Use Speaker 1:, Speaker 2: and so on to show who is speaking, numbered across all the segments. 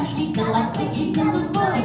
Speaker 1: ромашки колокольчик голубой.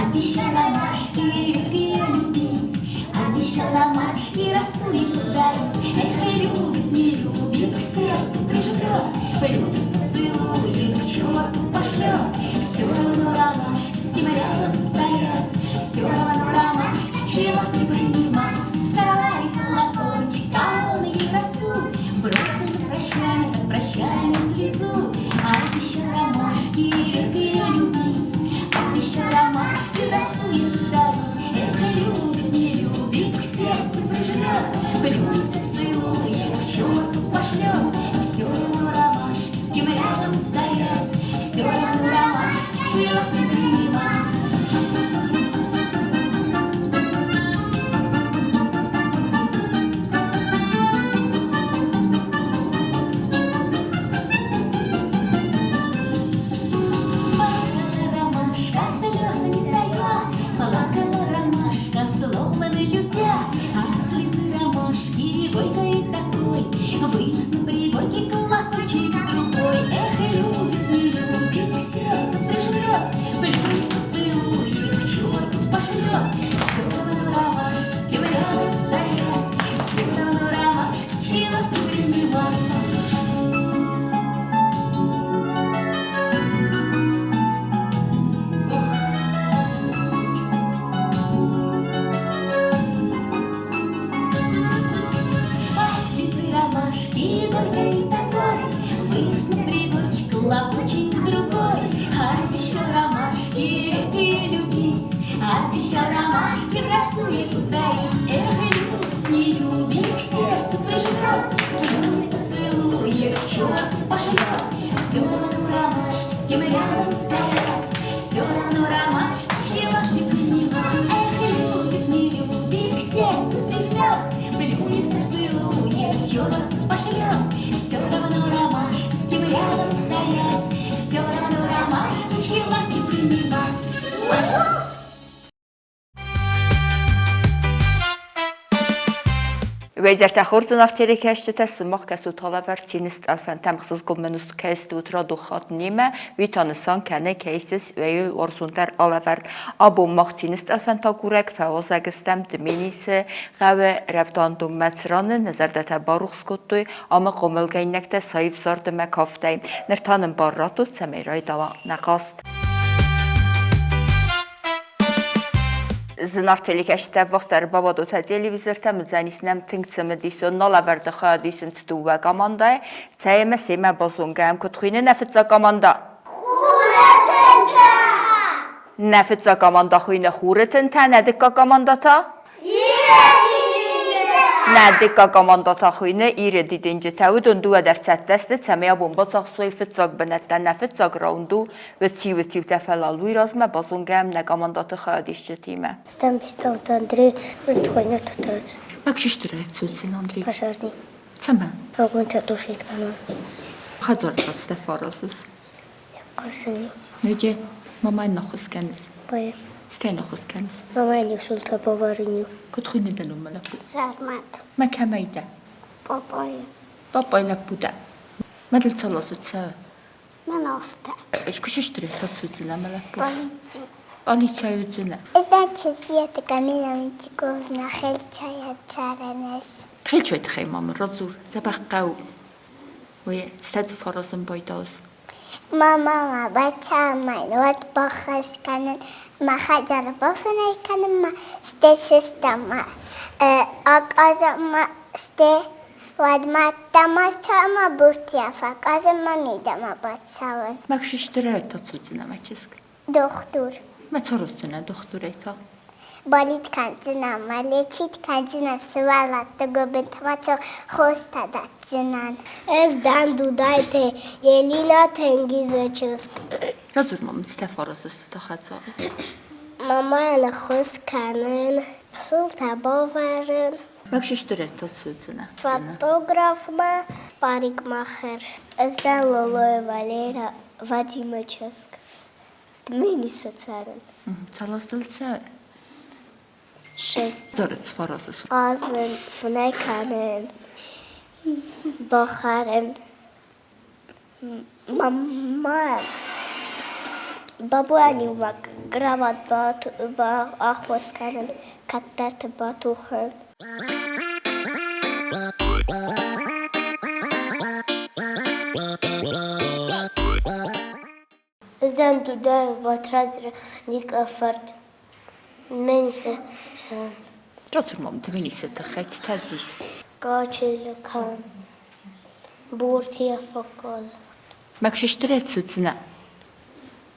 Speaker 1: Обещал ромашки век ее любить, Обещал ромашки росу ей подарить. Эх, любит, не любит, к сердцу прижмет, Полюбит, поцелует, к черту пошлет. Все равно ромашки с ним рядом стоять, Все равно ромашки чьи ласки принимать. Сарай колокольчик, а он ей росу Бросил на прощание, как прощальную слезу. Обещал ромашки век ее любить, Обещал ромашки росу ей подарить. Эх, любит, не любит, к сердцу прижмет, Полюбит, поцелует, к черту пошлет. Все равно ромашки с кем рядом стоять, Все равно ромашки чьи ласки принимать. Плакала ромашка, слезы не тая, Плакала ромашка, словно любя. От слезы ромашки горькой такой Вырос на пригорке колокольчик другой. Эх, любит, не любит, к сердцу прижмет, Полюбит, поцелует, к черту пошлет. Все равно ромашки с кем рядом стоять, Все равно ромашки чьи ласки принимать. От слезы ромашки горькой такой Вырос на пригорке колокольчик другой. Обещал ромашки век ее любить, Обещал ромашки росу ей подарить. Эх, любит, не любит, к сердцу прижмет, Полюбит, поцелует, к черту пошлет. Все равно ромашки с кем рядом стоять, Все равно ромашки чьи ласки принимать. Эх, любит, не любит, к сердцу прижмет, Полюбит, поцелует, к черту пошлет. Все равно ромашки с кем рядом стоять, Все равно ромашки чьи ласки принимать.
Speaker 2: Уӕ изӕртӕ хорз, зынаргъ телекӕсджытӕ, сымах кӕсут алӕвӕрд цины стъӕлфӕнтӕм ӕхсызгон мын у кӕстут радухат немӕ, уый та нысан кӕны, кӕсыс уӕйыл уарзондӕр алӕвӕрд. Абон мах цины стъӕлфӕнтӕ агурӕг фӕуазӕг стӕм Дменисы хъӕуы рӕвдауӕндонмӕ цыраны нӕ зӕрдӕтӕ барухс кодтой ӕмӕ хъомылгӕнинӕгтӕ саив зардымӕ кафтӕй. Ныр та нын бар радтут, цӕмӕй райдауа нӕ хъазт. Зынаргъ телекӕсджытӕ ӕввахсдӕр бабадут телевизортӕм, уыдзӕнис нӕм тынг цымыдисон налӕвӕрды хайад исынц дыууӕ командӕйы. Цӕй ӕмӕ семӕ базонгӕ ӕм куыд хуыйны нӕ фыццаг командӕ?
Speaker 3: Хуры тынтӕ!
Speaker 2: Нӕ фыццаг командӕ хуыйны Хуры тынтӕ, нӕ дыккаг командӕ та? Нӕ дыккаг командӕ та хуыйны Иры дидинджытӕ. Уыдон дыууӕ дӕр цӕттӕ сты, цӕмӕй абон бацахсой фыццаг бынӕттӕ. Нӕ фыццаг раунд у уыци-уыциутӕ, фӕлӕ уый размӕ базонгӕ нӕ командӕты хайадисджытимӕ.
Speaker 3: Стамбистауты Андрей Рытхойнер Тотрадз.
Speaker 2: Мӕгшистырӕй цуцин Андрей.
Speaker 3: Пожарный.
Speaker 2: Цӕмӕ?
Speaker 3: Вагонтӕ тушить кӕнон.
Speaker 2: Хӕдзары цӕстӕ фӕразыс?
Speaker 3: Хъазын.
Speaker 2: Ноджы мамӕ ныххуыс кӕныс?
Speaker 3: Ой.
Speaker 2: Цытӕ ныххуыс кӕныс?
Speaker 3: Мамӕ султӕ бавӕрын-иу.
Speaker 2: Куыд хуыйны дӕ ном, мӕ лӕппу?
Speaker 3: Сӕрмӕт.
Speaker 2: Мӕ кӕмӕй дӕ?
Speaker 3: Папайы.
Speaker 2: Папайы лӕппу дӕ. Мӕ дыл цал азы цӕуы?
Speaker 3: Мӕн афтӕ.
Speaker 2: Ӕз куы сыстыры фӕцудзынӕ, мӕ лӕппу?
Speaker 3: Полици.
Speaker 2: Полицӕй уыдзынӕ?
Speaker 3: Это София Камила Митиковна Хельчая царӕнӕс.
Speaker 2: Хельчай тыххӕй ма мын радзур, дзӕбӕх хъӕу. Уый цытӕ дзы фӕразын байдауыс?
Speaker 3: Мӕ мама бацамайн, уӕд баххӕст кӕнын, мӕ хӕдзары бафынӕй кӕнынмӕ, стӕй сыстӕммӕ, акъазӕммӕ, стӕй уӕдмӕ ӕддӕмӕ буртийӕ фӕкъазынмӕ мидӕмӕ бацӕуын.
Speaker 2: Мӕ хсыстырӕй та цудзынӕ, мӕ чызг?
Speaker 3: Дохтур.
Speaker 2: Мӕ цӕрудзынӕ дохтурӕй та?
Speaker 3: Болит кӕндзынӕн, мӕ лечить кӕндзынӕн сывӕллӕтты гуыбынтӕ хостӕ дӕтдзынӕн. Ӕз дӕн Дудайты Елинӕ Тенгизы чызг.
Speaker 2: Радзур ма мын, цытӕ фӕразыс дӕ хӕдзары?
Speaker 3: Мамӕйӕн ӕххуыс кӕнын, псултӕ бавӕрын.
Speaker 2: Мӕгшистырӕттыл цудзынӕ.
Speaker 3: Фотографмӕ парикмахер. Ӕз дӕн Лолоева Валерия Вадимы чызг. Тбилисы цӕрын.
Speaker 2: Цал азтыл цӕуы?
Speaker 3: Шесть.
Speaker 2: Зарыц фӕразыс?
Speaker 3: Хъазын, фынӕй кӕнын, бахӕрын. Мамӕ. Бабуйӕн-иу мӕ кровать баххуыс кӕнын, кӕддӕрты батухын.
Speaker 4: Ӕз дӕн Дудаев Батрадз Никъа-фырт. Мӕн
Speaker 2: Радзур-ма мын Тбилисы тыххӕй, цытӕ дзы ис?
Speaker 4: Качелы кӕн, Буртия фӕказ.
Speaker 2: Мӕ куы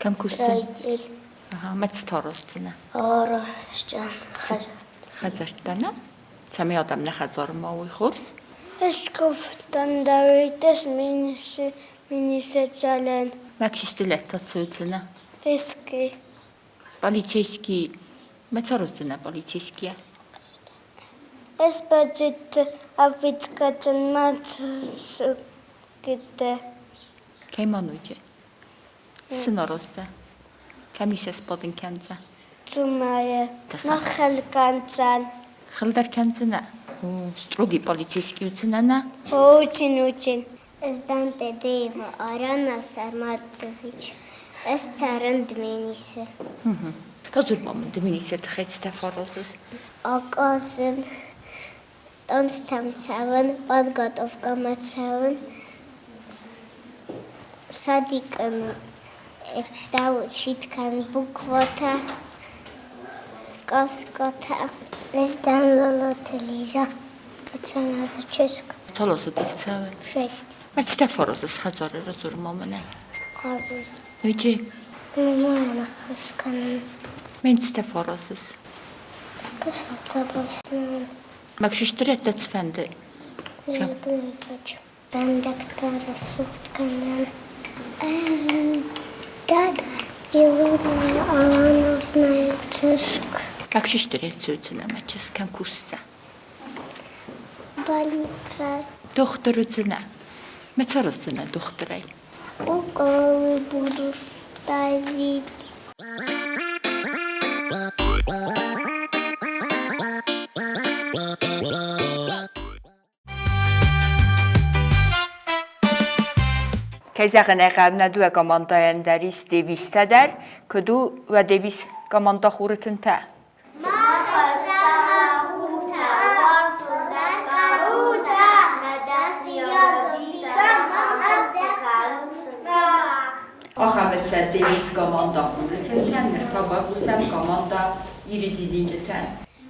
Speaker 2: Кӕм кусдзынӕ?
Speaker 4: Строитель.
Speaker 2: Ага, мӕ цы араздзынӕ?
Speaker 4: Арӕзтӕн.
Speaker 2: Хӕдзӕрттӕ нӕ? Цӕмӕй адӕм нӕ хӕдзары ма уой хорз?
Speaker 4: Скуывтон Давидес министралӕн.
Speaker 2: Мӕ цӕудзынӕ?
Speaker 4: Пески.
Speaker 2: Полицейский. Мӕ цӕрдзынӕ полицейскийӕ?
Speaker 4: Эспозит офицкӕтынмӕ цӕугӕтӕ.
Speaker 2: Кӕй ма ноджы? Цы нараздзӕ? Кӕм ис сбадын кӕндзӕ?
Speaker 4: Цумайы. Махыл кӕндзӕн.
Speaker 2: Хылдӕр кӕндзынӕ? О, строгий полицейский уыдзынӕ, нӕ?
Speaker 4: Очень, очень.
Speaker 3: Ӕз дӕн Тедеева Арана Сарматович. Ӕз цӕрын Дменисы.
Speaker 2: Радзур-ма мын Дменисы тыххӕй цытӕ фӕразыс?
Speaker 3: Акъазын, танцтӕм цӕуын, подготовкӕмӕ цӕуын, садикӕн учить кӕнын буквӕтӕ, сказкӕтӕ. Ӕз дӕн Лолоты Лиза. Ацӕмӕзы чызг.
Speaker 2: Цал азы дыл цӕуы?
Speaker 3: Шесть.
Speaker 2: Мӕ цытӕ фӕразыс хӕдзары радзур-ма мын ӕй.
Speaker 3: Хъазын.
Speaker 2: Ноджы?
Speaker 3: Мамӕйӕн ӕххуыс кӕнын.
Speaker 2: Мӕн цытӕ фӕразыс?
Speaker 3: Куысфӕтӕ бафснайын.
Speaker 2: Мӕ куыстырӕттӕ цыфӕнды.
Speaker 3: Лебедевич. Дӕндӕгтӕ рӕсугъд кӕнӕн. Ӕз дӕн Илона Алановнайы чызг.
Speaker 2: Как чыстырӕт мӕ чызг кӕм кусдзӕ?
Speaker 3: Больница.
Speaker 2: Дохтыр уыдзынӕ? Мӕ цӕрдзынӕ дохтырӕй?
Speaker 3: Уколы буду ставить.
Speaker 2: Кӕй зӕгъын ӕй хъӕуы, нӕ дыууӕ командӕйӕн дӕр ис девизтӕ дӕр. Куыд у уӕ девиз командӕ Хуры тынтӕ? Ахӕм сӕ девиз командӕ Хуры тынтӕ, ныр та байхъусӕм командӕ Иры дидинджытӕн.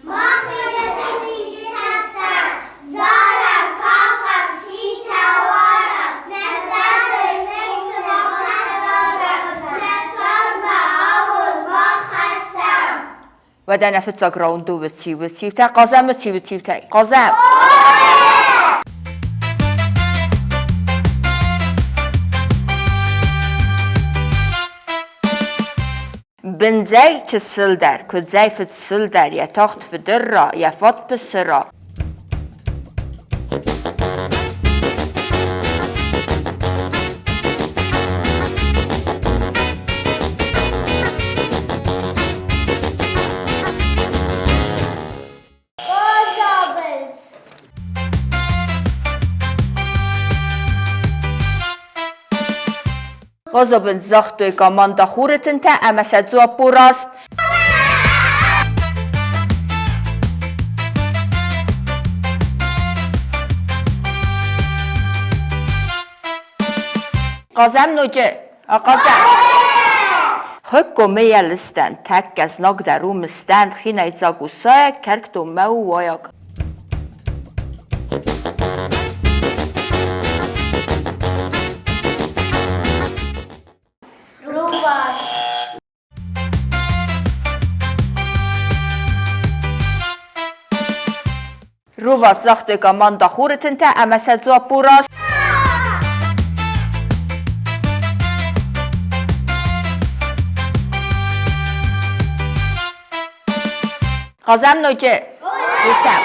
Speaker 3: Мах дидинджытӕ сӕм зарӕм, кафӕм, цинтӕ уарӕм, нӕ зӕрдӕ цӕсты дарӕм, нӕ цармӕ ауын мах хӕссӕм.
Speaker 2: Уӕдӕ нӕ фыццаг раунды уыци-уыциутӕ хъазӕм уыци-уыциутӕй. Хъазӕм! Бындзӕй чысылдӕр, куыдзӕй фыдсылдӕр, йӕ тахт фыдырра, йӕ фат пысыра.
Speaker 3: Къозобындз.
Speaker 2: Къозобындз загътой командӕ Хуры тынтӕ ӕмӕ сӕ дзуапп у раст. Хъазӕм ноджы. Ахъазӕм. Хыккомы йӕ лыстӕн, тӕккӕ знагдӕр у мыстӕн, хинӕйдзаг у сайӕг, кӕркдонмӕ у уайаг.
Speaker 3: Рувас.
Speaker 2: Рувас загътой командӕ Хуры тынтӕ ӕмӕ сӕ дзуапп у раст. Хъазӕм ноджы. Хъусӕм.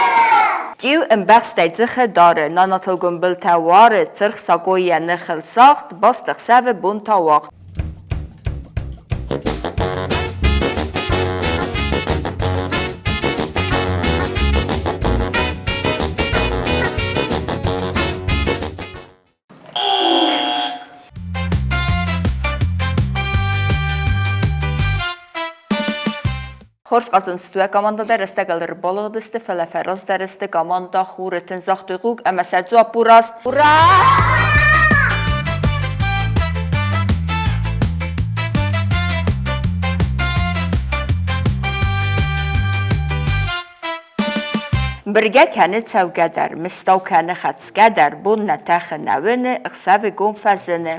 Speaker 2: Чъиу ӕмбӕхстӕй дзыхы дары, нанатыл гуымбылтӕ уары, цыргъ сагой йӕ ныхыл сагъд, баст ӕхсӕвы бон та уагъд. Хорз хъазынц дыууӕ командӕ дӕр, рӕстӕгыл ӕрбалыгъдысты, фӕлӕ фӕраздӕр сты командӕ Хуры тын, загътой хъуг ӕмӕ сӕ дзуапп у раст. Ура! Быргӕ кӕны цӕугӕ дӕр, мыстау кӕны хӕцгӕ дӕр, бон нӕ тӕхы, нӕ уыны, ӕхсӕвыгон фӕзыны.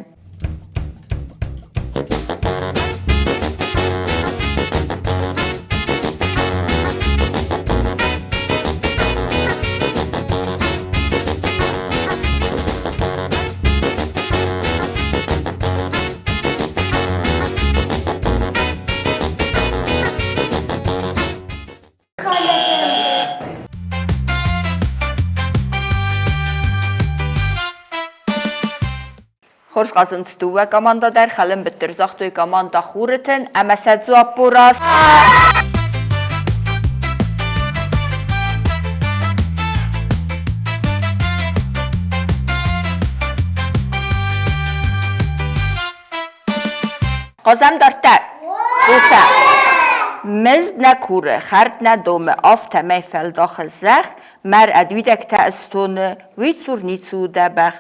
Speaker 2: Хорз хъазынц дыууӕ командӕ дӕр, хӕлынбыттыр загътой командӕ Хуры тын ӕмӕ сӕ дзуапп у раст. Хъазӕм дарддӕр. Хъусӕм. Мызд нӕ куры, хӕрд нӕ домы, афтӕмӕй фӕлдахы зӕхх, мӕр ӕд уидӕгтӕ ыстоны, уый цур ницы у дӕ бӕх.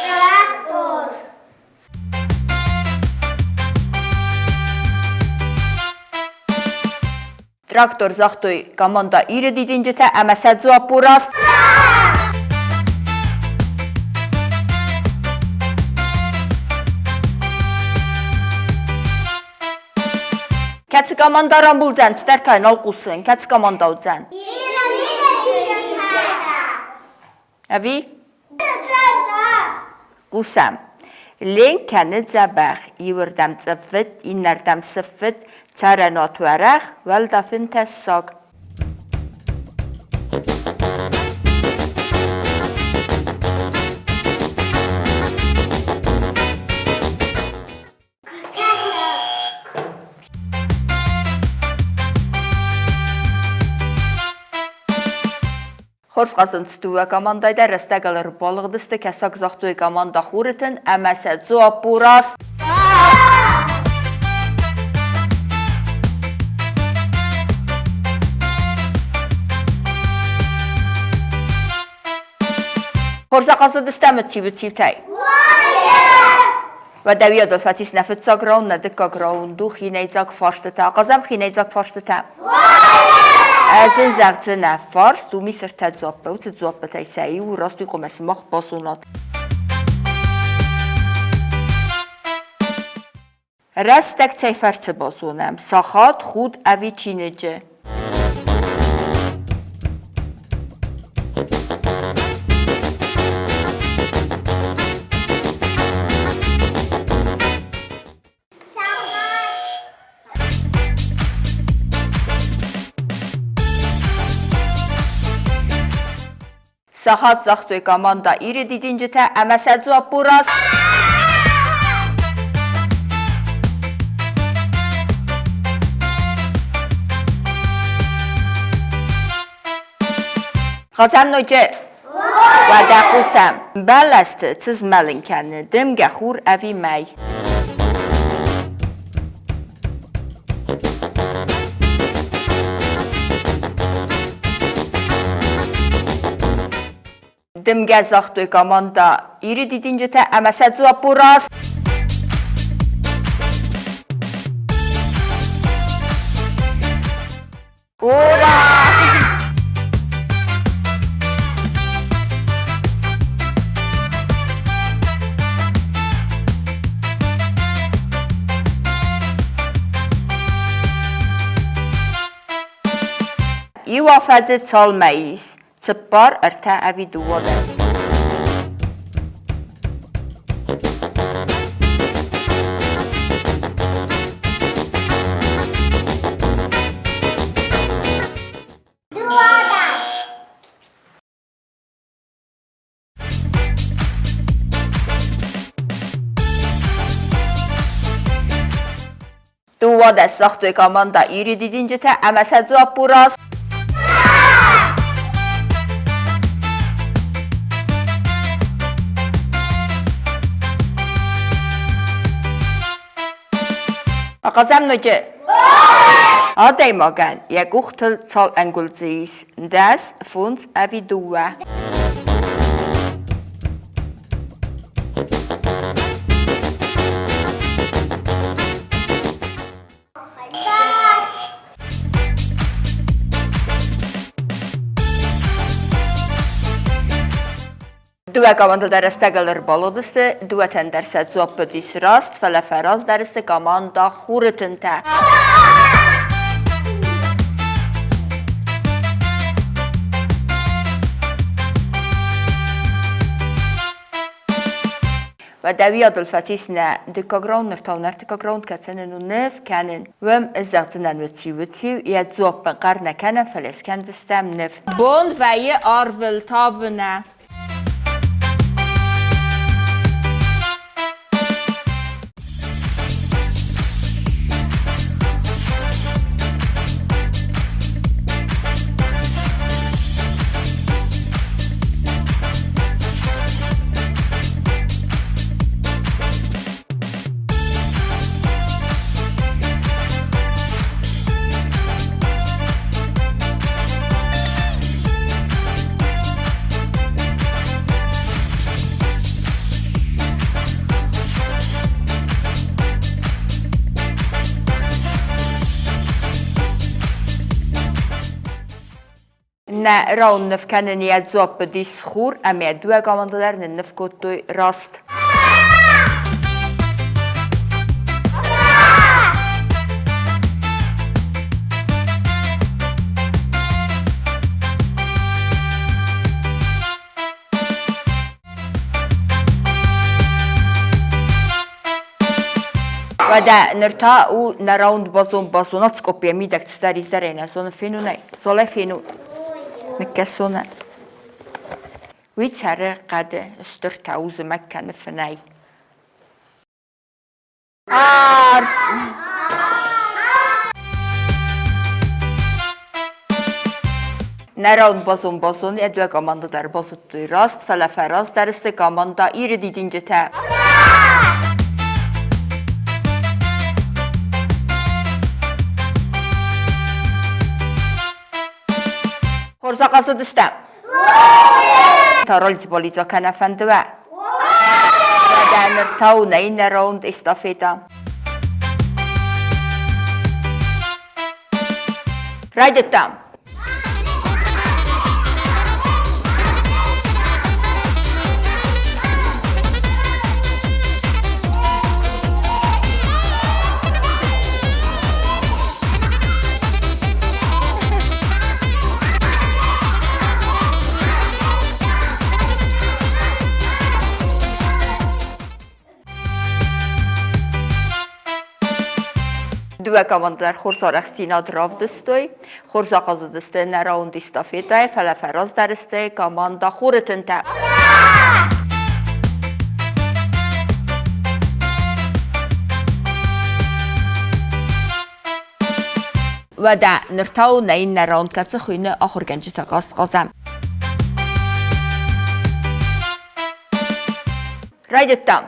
Speaker 3: Трактор.
Speaker 2: Трактор загътой командӕ Иры дидинджытӕ ӕмӕ сӕ дзуапп у раст. Кӕцы командӕ рамбулдзӕн, цыдӕр та нал хъусын. Кӕцы командӕ уыдзӕн? Ӕви? Хъусӕм. Ленк кӕны дзӕбӕх, иуырдӕм цъыффыд, иннӕрдӕм сыффыд, цӕрӕнуат уӕрӕх, уӕлдӕф ын тӕссаг. Хорз хъазынц дыууӕ командӕйы дӕр, рӕстӕгыл ӕрбалыгъдысты, кӕсаг загътой командӕ Хуры тын ӕмӕ сӕ дзуапп у раст. Хорз ахъазыдыстӕм циу-циутӕй. Уӕдӕ уыйадыл фӕцис нӕ фыццаг раунд, нӕ дыккаг раунд у хинӕйдзаг фарстытӕ. Ахъазӕм хинӕйдзаг фарстытӕ. Ӕз ын зӕгъдзынӕ фарст, уым ис ӕртӕ дзуаппы. Уыцы дзуаппытӕй сӕ иу раст уый хъуамӕ сымах базонат. Рӕстӕг цӕй фӕрцы базонӕм? Сахат, худ ӕви чиныджы? Сахат загътой командӕ Иры дидинджытӕ ӕмӕ сӕ дзуапп у раст. Хъазӕм ноджы. Уӕдӕ хъусӕм. Бӕлӕсты цы змӕлын кӕны, дымгӕ, хур ӕви мӕй? Дымгӕ загътой командӕ Иры дидинджытӕ ӕмӕ сӕ дзуапп у раст. Ура! Иу афӕдзы цал мӕй ис? Цыппар, ӕртӕ ӕви дыууадӕс? Уӕдӕ сагътой командӕ Ири дидинджытӕ ӕмӕ сӕ дзуапп у раст. Ахъазӕм ноджы. Адӕймагӕн йӕ къухтыл цал ӕнгуылдзы ис? Дӕс, фондз ӕви дыууӕ? Дыууӕ командӕ дӕр рӕстӕгыл ӕрбалыгъдысты, дыууӕтӕн дӕр сӕ дзуапп уыдис раст, фӕлӕ фӕраздӕр сты командӕ Хуры тынтӕ. Уӕдӕ уыйадыл фӕцис нӕ дыккаг раунд, ныр та нӕ ӕртыккаг раунд кӕцӕнӕн у ныв кӕнын. Уым ӕз зӕгъдзынӕн уыци-уыци, йӕ дзуаппӕн хъӕр нӕ кӕнӕм, фӕлӕ скӕндзыстӕм ныв. Бон вӕййы арвыл тавынӕ. Нӕ рауныв кӕнын йӕ дзуапп уыдис хур, ӕмӕ дыууӕ командӕ дӕр нынныв кодтой раст. Уӕдӕ ныр та у нӕ раунд базон-базон ацкъоппийӕ мидӕг цыдӕр изӕрӕй нӕ зоны фенунӕй. Золӕ фену. Ныккӕсонӕ. Уый цӕры хъӕды, стыр тау зымӕг кӕны фынӕй. Арс! Нӕ раунд базон-базон йӕ дыууӕ командӕ дӕр базыдтой раст, фӕлӕ фӕраздӕр сты командӕ Иры дидинджытӕ. Хорз ахъазыдыстӕм? Таролдзболидзо кӕнӕ фӕнды уӕ? Уӕдӕ ныр та у нӕ иннӕ раунд эстафетӕ. Райдыдтам! Дыууӕ командӕ дӕр хорз арӕхстдзинад равдыстой, хорз ахъазыдысты нӕ раунд эстафетӕйы, фӕлӕ фӕраздӕр сты командӕ Хуры тынтӕ. Уӕдӕ ныр та у нӕ иннӕ раунд, кӕцы хуыйны ахуыргӕнджыты хъазт хъазӕм. Райдыдтам!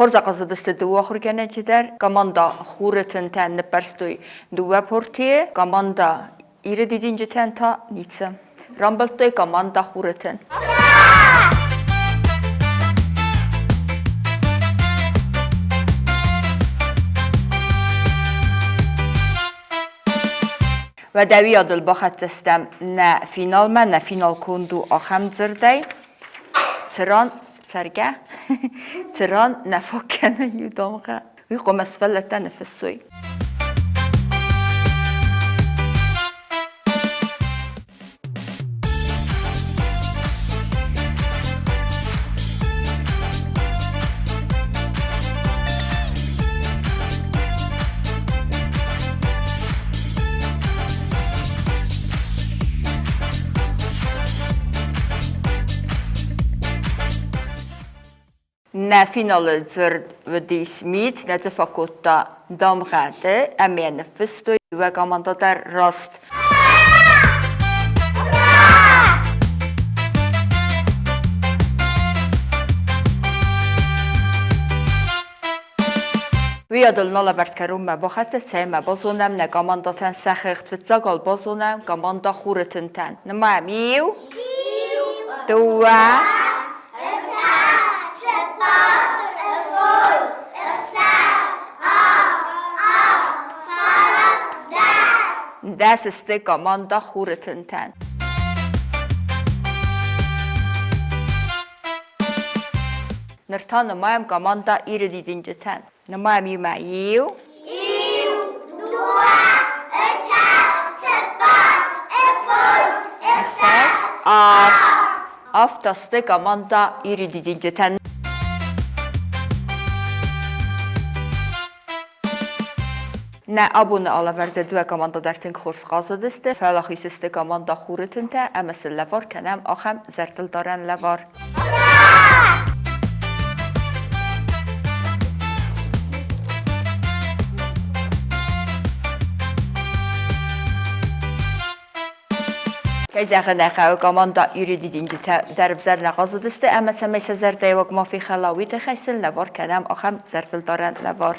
Speaker 2: Хорз ахъазыдысты дыууӕ ахуыргӕнӕджы дӕр. Командӕ Хуры тынтӕ ныппӕрстой дыууӕ портийы, командӕ Иры дидинджытӕн та ницы. Рамбылдтой командӕ Хуры тын. Уӕдӕ уыйадыл бахӕццӕ стӕм нӕ финалмӕ, нӕ финал конд у ахӕм дзырдӕй, цыран Цӕргӕ, цыран нӕ фаг кӕны иу дамгъӕ, уый хъуамӕ сывӕллӕттӕ ныффыссой. Нӕ финалы дзырд уыдис мит, нӕ дзы фӕкодта дамгъӕты ӕмӕ йӕ ныффыстой дыууӕ командӕ дӕр раст. Уыйадыл нал ӕвӕрд кӕронмӕ бахӕццӕ, цӕимӕ базонӕм нӕ командӕтӕн сӕ хыгъд. Фыццаг ал базонӕм командӕ Хуры тынтӕн. Нымайӕм иу, дыууӕ,
Speaker 3: ӕртӕ, цыппар, фондз, ӕхсӕз, авд, аст, фараст, дӕс.
Speaker 2: Дӕс сты командӕ Хуры тынтӕн. Ныр та нымайӕм командӕ Иры дидинджытӕн. Нымайӕм иумӕ иу.
Speaker 3: Иу, дыууӕ, ӕртӕ, цыппар, фондз, ӕхсӕз,
Speaker 2: авд. Авд сты командӕ Иры дидинджытӕн. Нӕ абоны алӕвӕрды дыууӕ командӕ дӕр тынг хорз хъазыдысты, фӕлӕ хицысты командӕ Хуры тынтӕ ӕмӕ сын лӕвар кӕнӕм ахӕм зӕрдылдарӕн лӕвар. Кӕй зӕгъын ӕй хъӕуы, командӕ Иры дидинджытӕ дӕр ӕвзӕр нӕ хъазыдысты ӕмӕ цӕмӕй сӕ зӕрдӕйы ма фехӕла, уый тыххӕй сын лӕвар кӕнӕм ахӕм зӕрдылдарӕн лӕвар.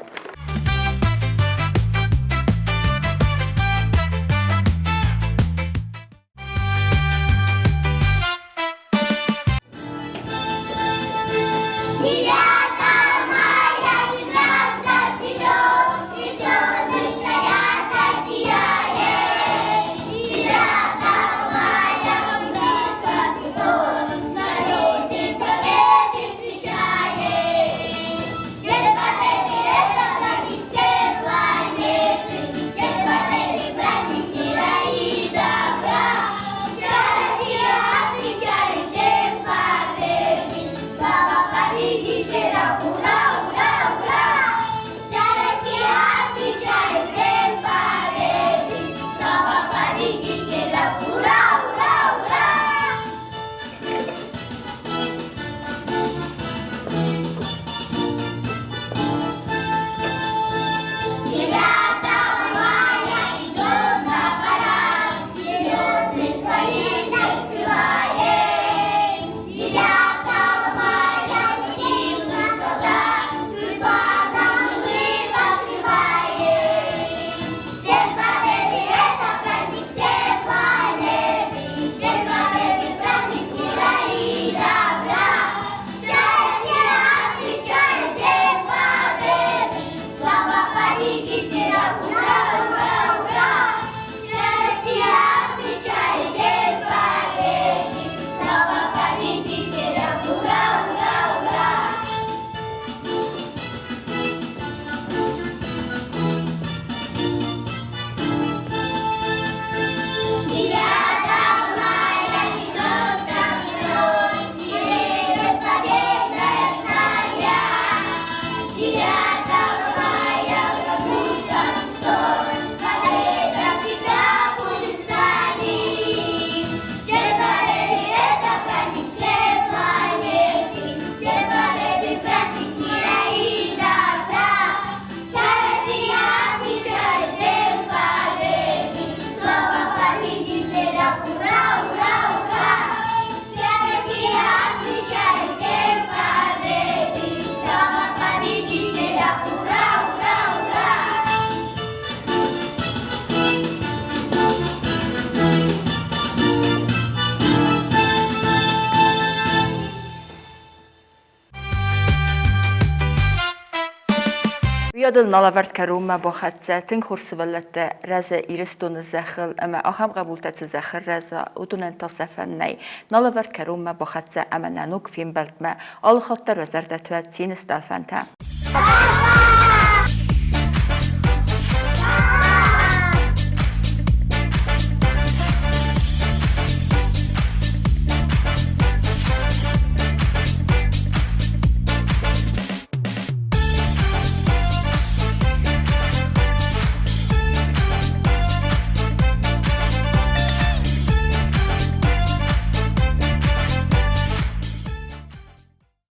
Speaker 2: Уыйадыл налӕвӕрд кӕронмӕ бахӕццӕ тынг хорз сывӕллӕттӕ рӕзы Ирыстоны зӕххыл ӕмӕ ахӕм хъӕбултӕ цы зӕххыл рӕза, уыдонӕн та сӕфӕн нӕй. Налӕвӕрд кӕронмӕ бахӕццӕ ӕмӕ нӕ ног фембӕлдмӕ алыхатт дӕр уӕ зӕрдӕтӕ цины стъӕлфӕнтӕ.